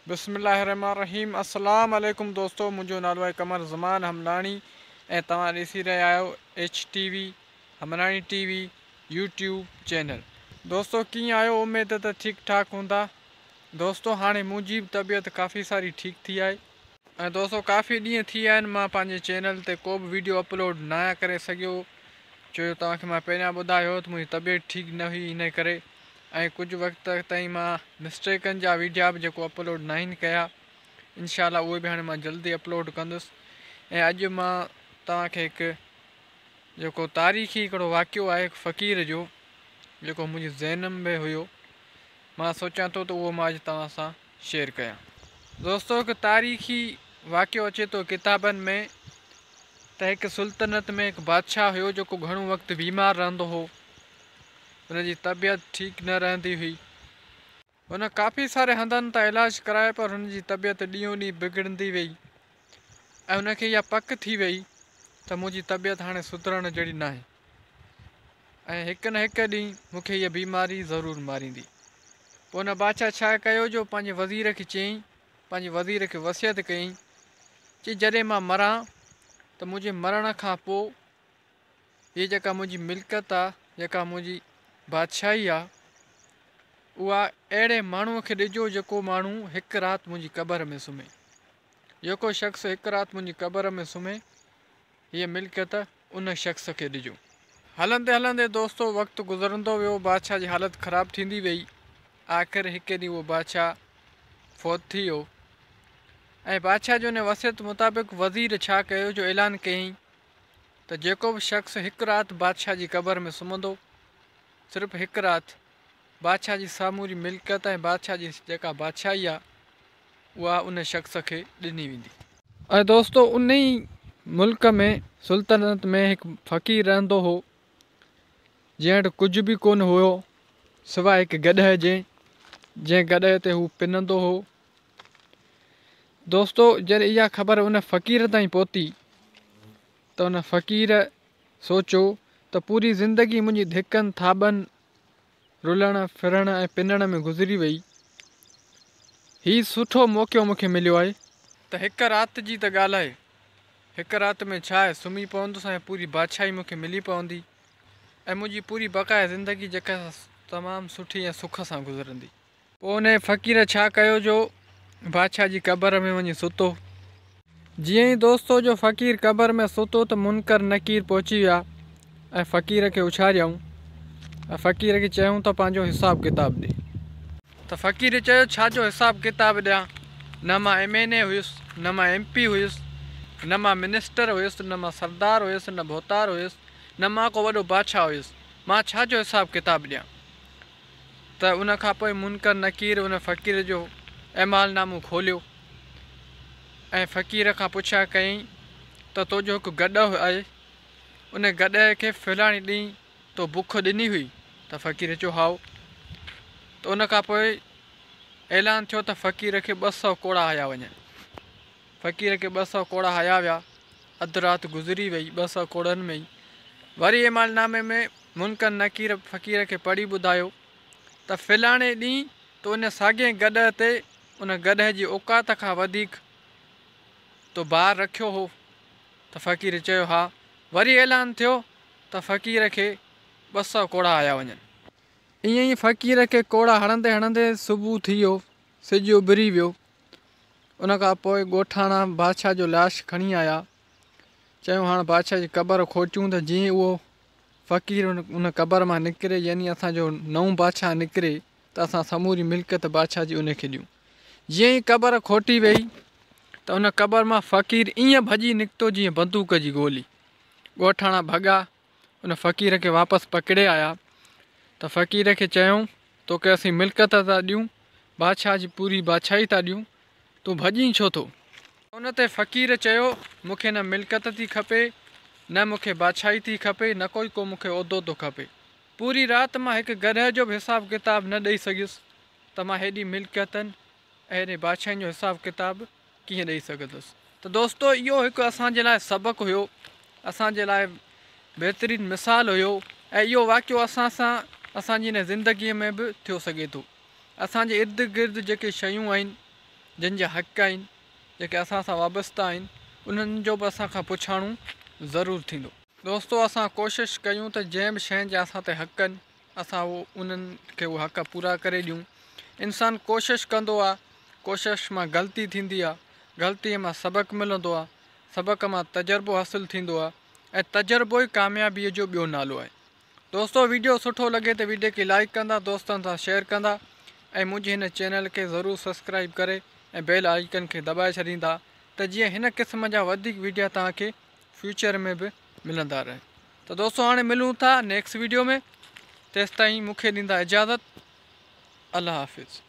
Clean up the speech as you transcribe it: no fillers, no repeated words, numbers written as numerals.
بسم الله الرحمن الرحيم السلام عليڪم دوستو منهنجو نالو آهي قمر زمان همناڻي ۽ توهان ڏسي رهيا آهيو H T V Humnani T V YouTube channel دوستو ڪيئن آهيو اميد ته ٺيڪ ٺاڪ هوندا دوستو هاڻي منهنجي به طبيعت ڪافي ساري ٺيڪ ٿي آهي ۽ دوستو ڪافي ڏينهن ٿي ويا آهن مان پنهنجي چينل تي ڪو به ويڊيو اپلوڊ نه آهيان ڪري سگهيو ڇو جو توهان کي مان پهريان ٻڌايو هو ته منهنجي طبيعت ٺيڪ نه هئي ان ڪري ۽ ڪجهه وقت تائين مان مسٽيڪن جا ويڊيا به جيڪو اپلوڊ ناهن ڪيا انشاء الله اهي به هاڻي مان جلدي اپلوڊ ڪندس ۽ اڄ مان توهان کي هڪ جيڪو تاريخي هڪڙو واقعو آهي هڪ فقير جو جيڪو منهنجي ذهن ۾ هيو مان سوچان ٿو ته اهو مان اڄ توهان سان شيئر ڪيان. دوستو هڪ تاريخي واقعو اچي ٿو ڪتابن ۾ ته هڪ سلطنت ۾ هڪ بادشاهه هيو جيڪو گهڻو وقت بيمار رهندو هو هن جي طبيعت ٺيڪ نه رهندي هئي. هن ڪافي ساري هنڌن تان علاج ڪرايو پر هن جي طبيعت ڏينهون ڏينهن بگڙندي ويئي ۽ هن کي اها پڪ ٿي ويئي ته منهنجي طبيعت هاڻي سڌرڻ جهڙي ناهي ۽ هڪ نه هڪ ڏينهن مون کي هيء بيماري ضرور ماريندي. پوء هن بادشاهه ڇا ڪيو جو پنهنجي وزير کي چيائين، پنهنجي وزير کي وصيت ڪيائين، چي جڏهن مان مران ته منهنجي مرڻ کان پوء هيء جيڪا منهنجي ملڪيت آ، جيڪا منهنجي بادشاهي آ، اها اهڙي ماڻهوء کي ڏجو جيڪو ماڻهو هڪ رات منهنجي قبر ۾ سمهي. جيڪو شخص هڪ رات منهنجي قبر ۾ سمهي، هيء ملڪيت ان شخص کي ڏجو. هلندي هلندي دوستو وقت گذرندو ويو، بادشاهه جي حالت خراب ٿيندي ويئي. آخر هڪ ڏينهن اهو بادشاهه فوت ٿي ويو ۽ بادشاهه جي ان وصيت مطابق وزير ڇا ڪيو جو اعلان ڪيائين ته جيڪو به شخص هڪ رات بادشاهه جي قبر ۾ سمهندو، صرف هڪ رات، بادشاهه جي سموري ملڪيت ۽ بادشاهه جي جيڪا بادشاهي آهي، اها ان شخص کي ڏني ويندي. ۽ دوستو انهي ملڪ ۾ سلطنت ۾ هڪ فقير رهندو هو، جنهن وٽ ڪجهه به ڪونه هيو، سواء هڪ گڏهه جي، جنهن گڏهه تي هو پنندو هو. دوستو جڏهن اها خبر ان فقير تائين پهتي ته ان فقير سوچيو ته پوري زندگي منهنجي ڌڪن ٿاٻن، رلڻ ڦرڻ ۽ پنڻ ۾ گذري وئي. هي سٺو موقعو مون کي مليو آهي. ته هڪ رات جي ته ڳالهه آهي. هڪ رات ۾ ڇا آهي، سمهي پوندس ۽ پوري بادشاهي مون کي ملي پوندي ۽ منهنجي پوري بقايا زندگي جيڪا تمام سٺي ۽ سک سان گذرندي. پوء انهيء فقير ڇا ڪيو جو بادشاهه جي قبر ۾ وڃي ستو. جيئن ئي دوستو جو فقير قبر ۾ ستو ته منڪر نڪير پهچي ويا ۽ فقير کي اڇاريائون ۽ فقير کي چيائون ته پنهنجو حساب ڪتاب ڏي. ته فقير چيو ڇا جو حساب ڪتاب ڏيان، نه مان ايم اين اي هيس، نه مان ايم پي هيس، نه مان منسٽر هيس، نه مان سردار هيس، نه ڀوتار هيس، نه مان ڪو وڏو بادشاهه هيس، مان ڇا جو حساب ڪتاب ڏيان. ته ان کان پوء منڪر نڪير ان فقير جو اعمال نامو کوليو ۽ فقير کان پڇا ڪيائين ته تو جو هڪ گڏهه آهي ان گڏهه کي فلاڻي ڏينهن تو بک ڏني هئي ته فقير چيو هائو ته ان کان پوء اعلان ٿيو ته فقير کي 200 ڪوڙا هنيا وڃن. فقير کي 200 ڪوڙا هنيا ويا. اڌ رات گذري وئي 200 ڪوڙن ۾ ئي. وري اعمال نامي ۾ منڪر نڪير فقير کي پڙهي ٻڌايو ته فلاڻي ڏينهن تو ان ساڳئي گڏهه تي ان گڏهه جي اوقات کان وڌيڪ تو بار رکيو هو ته فقير چيو ها. وري اعلان ٿيو ته فقير کي 200 ڪوڙا هنيا وڃن. ائين ئي فقير کي ڪوڙا هڻندي هڻندي صبح ٿي ويو، سج اڀري ويو. ان کان پوء ڳوٺاڻا بادشاهه جو لاش کڻي آيا. چيائون هاڻ بادشاهه جي قبر کوٽيون ته جيئن اهو فقير ان قبر مان نڪري يعني اسان جو نئون بادشاهه نڪري ته اسان سموري ملڪيت بادشاهه جي ان کي ڏيون. جيئن ئي قبر کوٽي ويئي ته ان قبر مان فقير ائين ڀڄي نڪتو جيئن بندوق جي گولي. ڳوٺاڻا ڀڳا ان فقير کي واپس پڪڙي آيا ته فقير کي چيائون توکي اسين ملڪيت ٿا ڏيون، بادشاهه جي پوري بادشاهي ٿا ڏيون، تون ڀڄين ڇو ٿو؟ ان تي فقير چيو، مون کي نه ملڪيت ٿي کپي، نه مون کي بادشاهي ٿي کپي، نه ڪوئي ڪو مون کي عهدو ٿو کپي. پوري رات مان هڪ گڏهه جو به حساب ڪتاب نه ڏئي سگهيس ته مان هيڏي ملڪيتن ۽ هيڏي بادشاهين جو حساب ڪتاب ڪيئن ڏئي سگهندس. ته دوستو اهو هڪ اسان جي لاء سبق هيو، اسان جي لاء بهترين مثال هيو ۽ اهو واقعو اسان سان اسان جي هن زندگيء ۾ به ٿيو سگهي ٿو. اسان جي ارد گرد جيڪي شيون آهن، جن جا حق آهن، جيڪي اسان سان وابسته آهن، انهن جو به اسان کان پڇاڻو ضرور ٿيندو. دوستو اسان ڪوشش ڪيون ته جنهن به شين جا اسان تي حق آهن اسان اهو انهن کي اهي حق پورا ڪري ڏيون. انسان ڪوشش ڪندو آهي، ڪوشش مان غلطي ٿيندي آهي، غلطي مان سبق ملندو آهي، سبق مان تجربو حاصل ٿيندو آهي ۽ تجربو ئي ڪاميابيء جو ٻيو نالو آهي. دوستو ويڊيو سٺو لڳي ته ويڊيو کي لائيڪ ڪندا دوستن سان شيئر ڪندا ۽ منهنجي هن چينل کي ضرور سبسڪرائيب ڪري ۽ بيل آئيڪن کي دٻائي ڇڏيندا ته جيئن هن قسم جا وڌيڪ ويڊيا توهان کي فيوچر ۾ به ملندا رهن ته دوستو هاڻي ملون ٿا نيڪسٽ ويڊيو ۾ تيستائين مون کي ڏيندا اجازت الله حافظ.